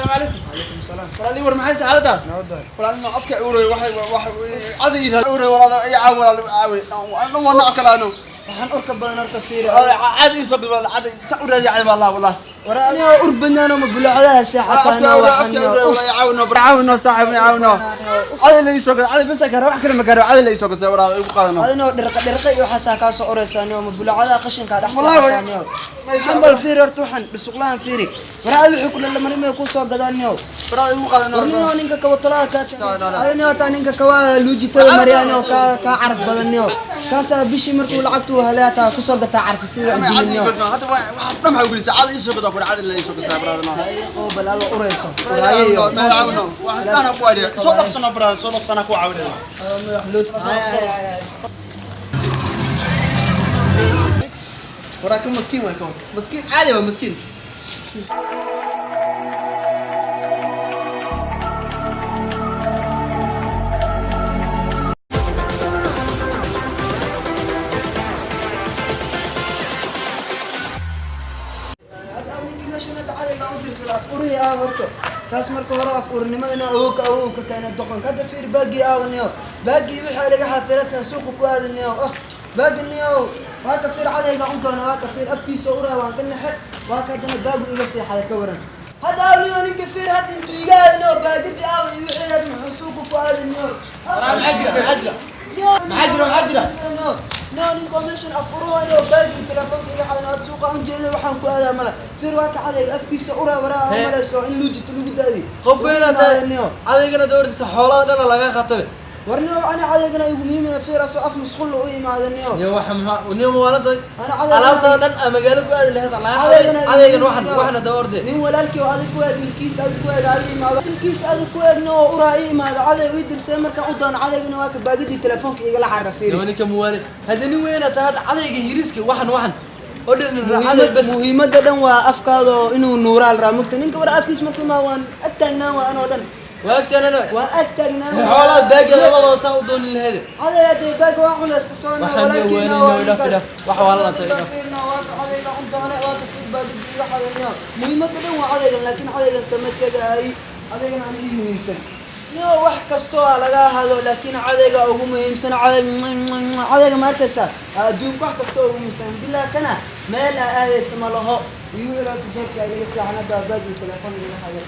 Asalaamu calaykum. Calaykum salaam. Walaal, ii war, maxay xaaladda? Nabad waay. Walaal, inuu afka uray waxay cadi ii raad uray. Walaal, ii caawi, walaal, caawi. Ana waa nooc kale anu. Waxaan urka badan horta fiiri. Cadi ii soo gal, walaal, cadi sa u raadi cadi, wallah wallah. War aniga ur badnaano ma bulaacadaha seexataan? Afka uray, afka uray, walaal, ii caawino, caawino saaxiib, ii caawino. Cadi la ii soo gal, cadi bas kara, wax kale ma karo, cadi la ii soo gal, walaal, igu qaadano. Adinoo dhirqa dhirqa iyo waxaasaa kaa soo uraysaa niyo, ma bulaacadaha qashinkaa dhex Wallahi seexataa niyo? Waxaan bal fiiri horta, waxaan dhusuqlahan fiiri. War adi wixii kula lamarimay kuu soo gadaan niyo. Walaal, igu qaadano. War niyo, ninka kabatolaha kaa adinoo hataa ninka kawaa luujitada mariyaa niyo, kaa caraf badan niyo. Kaasaa bishii markuu lacagtu helay hataa kusoo gataa carfi sida cadi injili ii niyo. gadno hadda waxaas dhan maxaa u gelisay? Cadi ii soo gado, cadi la ii soo gasaa, brother. Oo bal alla urayso. Waxaas dhan ku waadhiya. Soo dhaqsano, brother, soo dhaqsana ku caawinaya. Waraa kan maskiin waay, kan maskiin caadi waa maskiin. Hadda ninkii meeshan hadda cadayga u dirsada af urihii ah horto kaas marka hore af urnimadana awowka awowka keena doqonka. Hadda fiir, baagii aawaniyo, baagii wixii laga xaafiratan suuqa ku aadaniyo. Oh, baaginiyo waa ka fiir, cadayga u doona waa ka fiir, afkiisa uraa waan ka naxe. Waa ka haddana baagu iga seexada, ka waran hadda aawniyo ninka? Fiir hadda intuu iga aadaniyo baagidii aawan iyo wixii hadda muxuu suuqa ku aadaniyo? Maxaa jira? Maxaa jira? Maxaa jira? Maxaa jira? No, ninka meeshan af uruhanayo baagii telefoonka iga xadan aad suuqa un jeeda, waxaan ku aadaa mala. Fiir, waa ka cadayga afkiisa uraa waraa He. malayso in luujito lagu daadi. Qof weyn aad tahay, adigana dowrtiisa xoolaha dhana laga khatabe. War niyo, ana cadaygana igu muhiimaya. Fiir, asoo af musqul u imaada niyo. Niyo, waxa maxaa niyo mawaalada? Ana cadayga Alaabtada dhan aa magaalo ku aadi lahayd laga qaday. Cadaygana igu Adaygan waxan muhiim. waxna dowrde. Nin walaalkii oo adig ku eeg, ilkiis adig ku eeg, adig imaado, ilkiis adig ku eegna oo uraa ii imaado, caday ii dirsay markaan u doono cadaygana waa ka baagadii telefoonka igala carra, fiiri. Niyo, ninka muwaale hadda nin weyn aad tahay, hadda adaygan yiriska waxan oo dhan caday bas. Muhiimadda dhan waa afkaada oo inuu nuuraal raa mugta. Ninka war afkiis markuu imaa waan ag taagnaan, waa anoo dhan. Waagtanana Waan ag taagnaan. Xoolaha baageeda la wadataa u dooni lahayd. Caday hadee baaga waa culeysta soona. Waxaan Walaalkiina weynayno, waa idhaaf, ninkaas. idhaaf. Wax waa la tagay, idhaaf. Fiirna, waa ka cadayga un doone, waa ka fiir baagadi iga xadaniyo. Muhiimadda dhan waa cadaygan, laakiin cadaygan kama tegaay, cadaygan aan ii muhiimsan niyo. Wax kastoo aa laga hado, laakiin cadayga ugu muhiimsan. Caday, cadayga ma arkaysaa? Adduunka wax kastoo ugu muhiimsan bilaa kana meel aa aadaysa ma laho. Igu ilaata jeebka iga seexana baa baag iyo telefoon iga xaday.